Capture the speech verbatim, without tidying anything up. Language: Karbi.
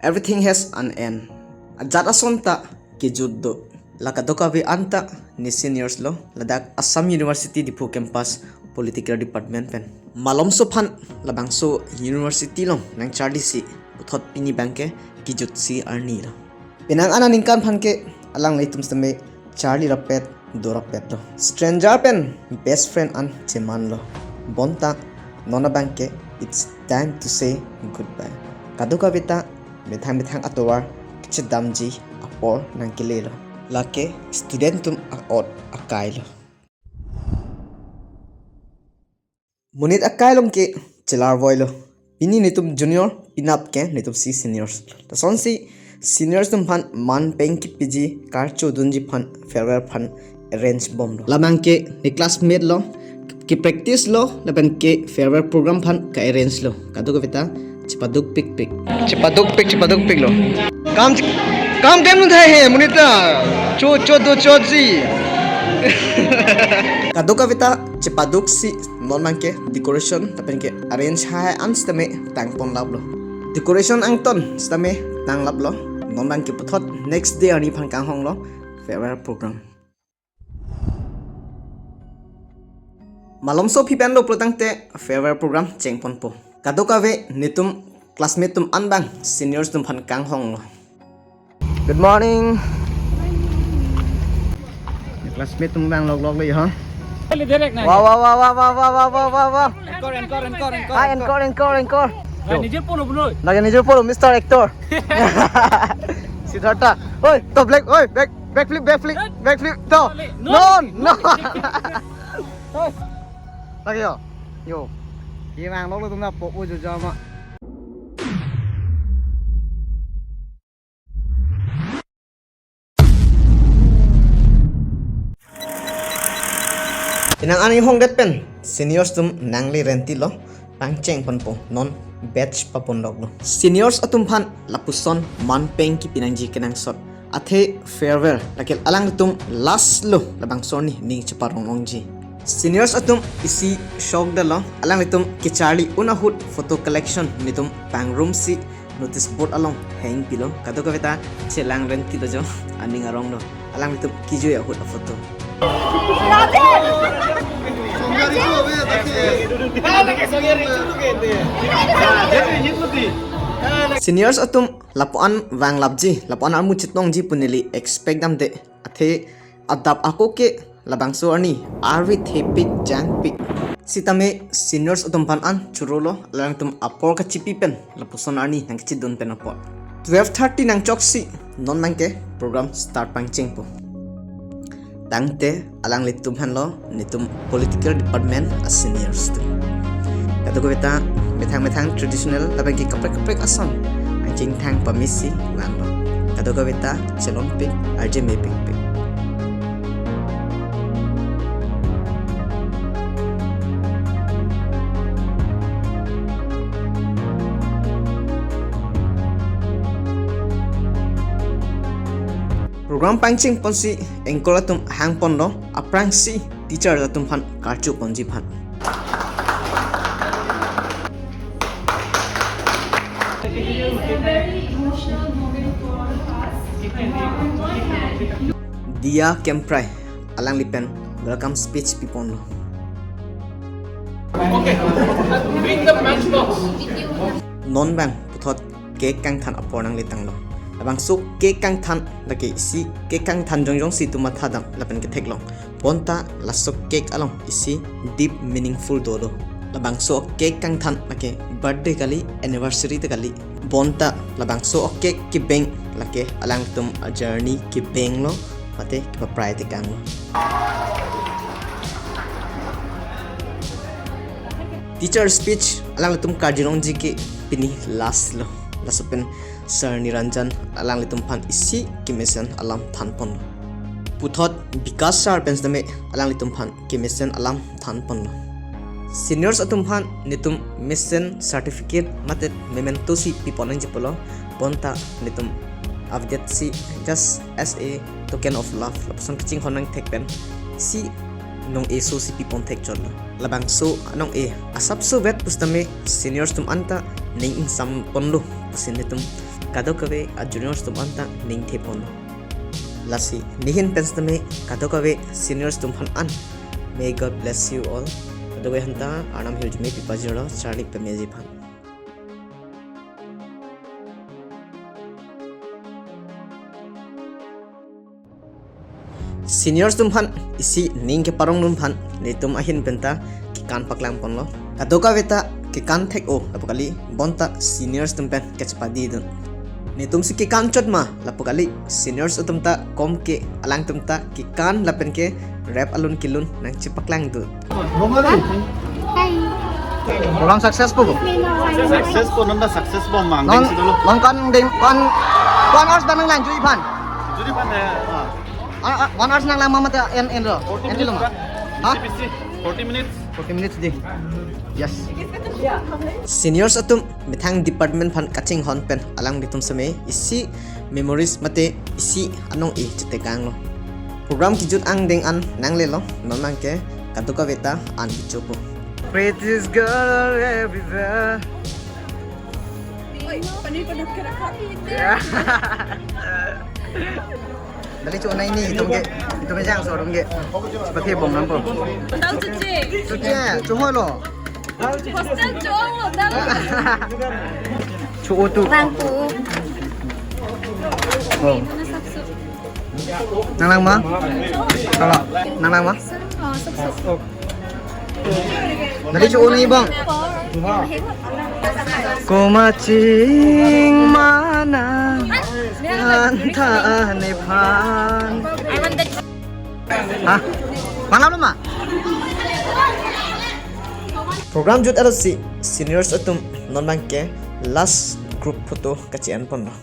Everything has an end. Ajat ason ta kejut do. La kadokave anta ne seniors lo, ladak Assam University Diphu campus political department pen. Malomso aphan labangso university along nangcharlisi puthot pini abangke kejutsi arni lo. Penang aningkan aphan ke alanglitum sitame charli rapet, do rapet lo. Stranger pen best friend an cheman lo. Bonta non abangke it's time to say goodbye. Kadokave ta methang methang atovar kachedamji apor nangkele lo. Lake student atum a-ot akai lo. Monit akai along ke chelar voi lo. Pini netum junior, penap ke netum si seniors. Lasonsi seniors atum aphan man peng kepiji, karcho dunji aphan farewell aphan arrange bom lo. La abangke ne classmate lo, ke practice lo, lapen ke farewell program aphan ka arrange lo. Kadokave ta chepaduk pikpik. Chepaduk pik, chepaduk pik lo. Kam, kam dem thai he, monit ta. Cho, cho do, cho si. Kadokave ta chepaduksi non abangke decoration lapen ke arrange hai an sitame tangpon lap lo. Decoration angton sitame tang lap lo. Non abangke puthot next day arni aphan kanghong lo farewell program. Malomso aphi pen lo pulotangte farewell program chengponpo. Kadokave netum classmate atum an abang seniors atum aphan kanghong lo. Good morning. Classmate atum abang lok lok lo ha. Direct na. Wow, wow, wow, wow, wow, wow, wow, wow, wow. Anchor, anchor, anchor, anchor. Ah, anchor, anchor, anchor. Lagi নিজে পড়ো, bro. Lagi নিজে পড়ো, Mister Actor. Siddhartha. Oi, to black, oi, back, back flip, back flip, back flip, to. No, no. Oi. Lagi yo. Yo. Ye abang lok lo atum na po, o jo jo ma. Penang ani hongdet pen seniors atum nangle renti lo, pangcheng ponpo, non batch papon lok lo. Seniors atum aphan lapuson man peng kepi nangji kenangsot. Athe farewell, lake alanglitum last lo labangso arni ning cheparong longji. Seniors atum isi shock det lo, alanglitum kecharli un ahut photo collection netum pangrumsi notice board along hang pilo, kadokave ta chelang renti do jo, aning arong lo. Alanglitum kejui ahut aphoto. Seniors atum lapu-an vanglapji, lapu-an armu chetongji pu neli expect damde. Athe adap ako ke labangso arni arvi thepik jangpik. Sitame seniors atum aphan an choro lo, alangtum apor kachipi pen lapuson arni nangkachidun pen apor. Twelve thirty nangchoksi non abangke program start pangchengpo. Tangte alanglitum aphan lo netum political department a seniors atum. Kadokave ta methang methang traditional lapen ke kaprek kaprek ason nangchingthang pamesi vanglo. Kadokave ta chelonpik, arje mepikpik. Program pangcheng ponsi anchor atum hang ponlo, aphrangsi teacher atum aphan karcho ponji aphan. It is a very emotional moment for us. On one hand, Dia Kemprai alangli pen welcome speech piponlo. Okay. Bring the matchbox. Non abang puthot cake kangthan apor nangle tanglo. Labangso cake kangthan lake isi cake kangthan jongjongsi tu mathadam lapen ketheklong. Bonta laso cake along isi deep meaningful dolo. Labangso cake kangthan lake birthday kali, anniversary ta kali. Bonta labangso cake kebeng lake alangtum a journey kebenglo, mate kepaprai tekanglo. Teacher speech alanglitum karjulongji ke pini last lo. Laso pen Sir Niranjan alanglitum aphan isi kemesen alam thanponlo. Puthot Bikash Sir pen sitame alanglitum aphan kemesen alam thanponlo. Seniors atum aphan netum mesen certificate mate memento si pipon nangji pulo, bonta netum avedet si just as a token of love lapuson kachinghon nangthek pen si nong-e so si pipon thekchotlo. Labangso nong-e asapso vet pusitame seniors atum anta ning ingsam ponlo pusi netum kadokave a juniors atum anta ning thepon. Lasi nehin pen setame kadokave seniors atum aphan an, may God bless you all. Kadokave aphanta Arnam hirjume pipajirlo charli pameji aphan. Seniors atum aphan isi ning keparong dun aphan netum ahin penta kekan paklang ponlo. Kadokave ta kekan thek-o lapu kali, bonta seniors atum pen kachepadi dun. Netum si kekan chot ma lapu kali, seniors atum ta kom ke alangtum ta kekan lapen ke rap alun kelun nangchepaklang dun. Hi. Program successful. Successful, nonta successful mang. Non, ding si dolo. Non kan ding kan one hours nang lang juri aphan. Juri aphan ya. Ah. Ah, ah, one hours nang lang ma mate en en lo. Forty En minutes lo ma. Kan? Ha? Bisi, bisi. Forty minutes. Forty minutes di. Yes. Seniors atum methang department aphan kachinghon pen alanglitum setame isi memories mate isi anong-e chetekanglo. Program kejut angdeng an nanglelo, non abangke kadokave ta an kechopo. Prettiest girl everywhere. Dali cho nai ni, itum ke, itum ke jang so, itum ke. Seperti bom nampo. Tahu cuci. Cuci, cho hoi lo. Hostel cho, tahu. Cho tu. Bangku. Oh. Nang lang ma? Kalau nang lang ma? Oh, suk, suk. Dali cho ni bang. Komaching mana anta nephan. Ha? Mana lo ma? Program jut aro si seniors atum non abangke last group photo kachi-en ponlo.